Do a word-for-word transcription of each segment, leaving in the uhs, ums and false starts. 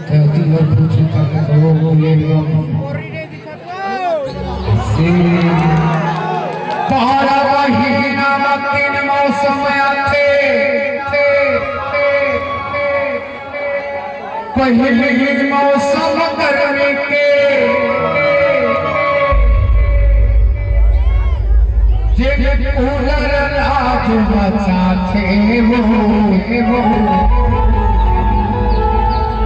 धरती बर कुछ करके करो, वो लेट गम। से बारह महीना में तीन मौसम आथे। पहली मौसम गर्मी के, जेमे कूलर राज मचाथे वो।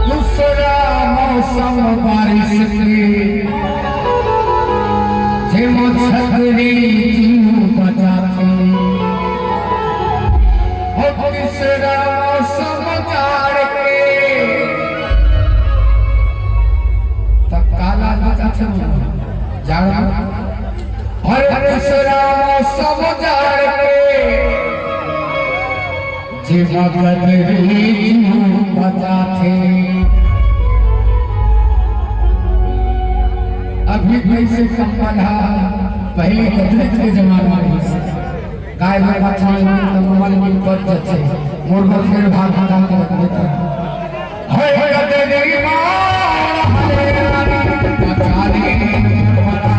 दूसरा मौसम बारिश के, जेमे छतरी जीव बचाथे। और तीसरा मौसम जाड़ के, त काला बचाथे जाड़ में। अरे तीसरा मौसम जाड़ के, जेमा गदरी जीव बचाथे। अभी कैसे कंबल हा, पहले गदरी के जमाना रहिस। गाय में बछवा के कंबल में पच जथे। मोर बर फेर भात निकाल के रख देता। हे गदरी माँ, हरे रानी, बचा ले मोर बड़ा।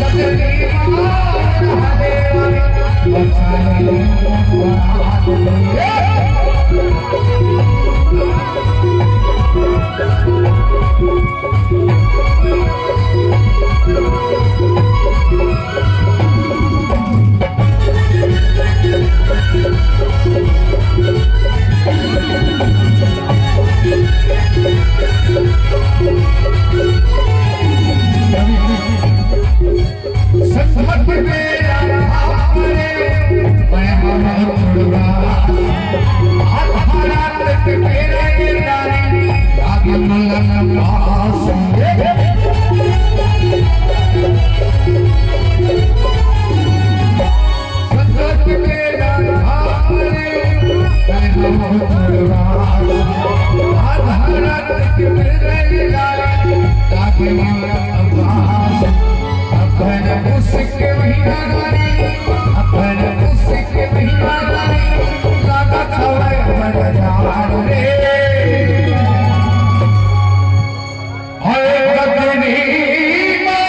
गदरी माँ, हरे रानी, बचा ले मोर बड़ा। संकट मेरा था परे, मैं हूँ छुड़वा। आधा रात के मेरे नारी, आगे मलन पास। संकट मेरा था परे, मैं हूँ छुड़वा। आधा रात के मेरे नारी, आगे मलन पास। अपन मुस्क महीना रानी, अपन मुस्क महीना रानी, लागत हवे बड़ जाड़ रे। हाय गगनी माँ,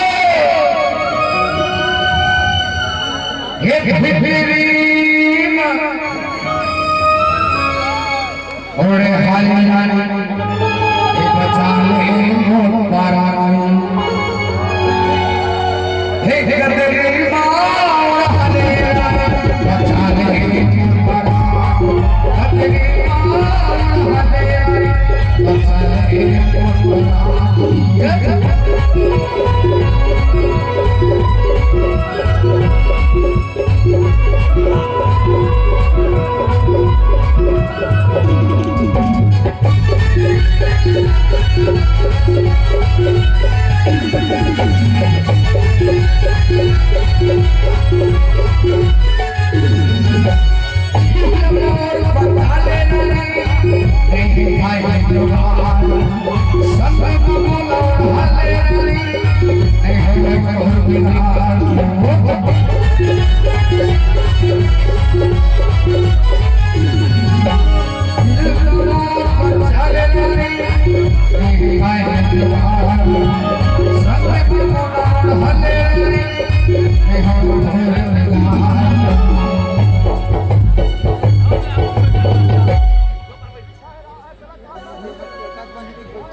हे फिफिरी माँ, ओरे हाली रानी, ए बचा ले मोर परानी। हे गदरी माँ, ओरे हाली रानी, बचा ले मोर परानी। गदरी माँ, ओरे हाली रानी, बचा ले मोर परानी।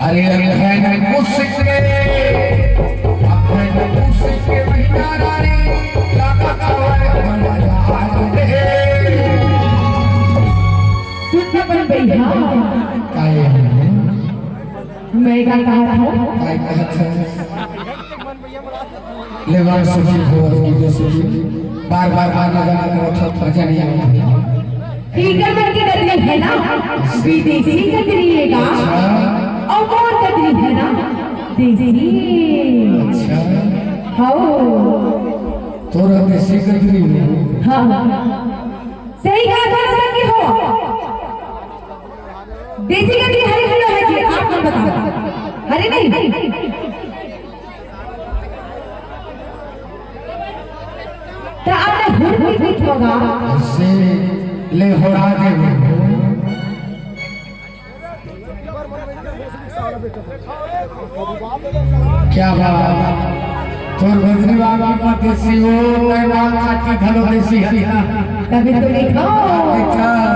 अरे अखन मुस्के, अखन मुस्के महीना रानी, लागत हवय बड़ जाड़ रे। सुन न बन भैया। काय है? मैं का कहत हूँ? काय कहत है? ले बार सुखी हो, सुखी हो, सुखी। बार बार गाना गाना करत हो, मजा नहीं आवत है। इकर मन के गदरी है ना, विदेशी गदरी है का? अच्छा। और कौन गदरी है ना? देसी। अच्छा। हाँ। तोरा देसी गदरी हो? हाँ। सही कहा था सर की हो। देसी गदरी हरे किलो है जी, आप कौन बताओ? हरे नहीं? त आपने हुर भी कुछ होगा। से ले होरा दे हो। क्या बात। तोर बजरी वाला की मत देसी हो, मैं माल खाती घलो देसी है ना। तभी तो लिखो। अच्छा।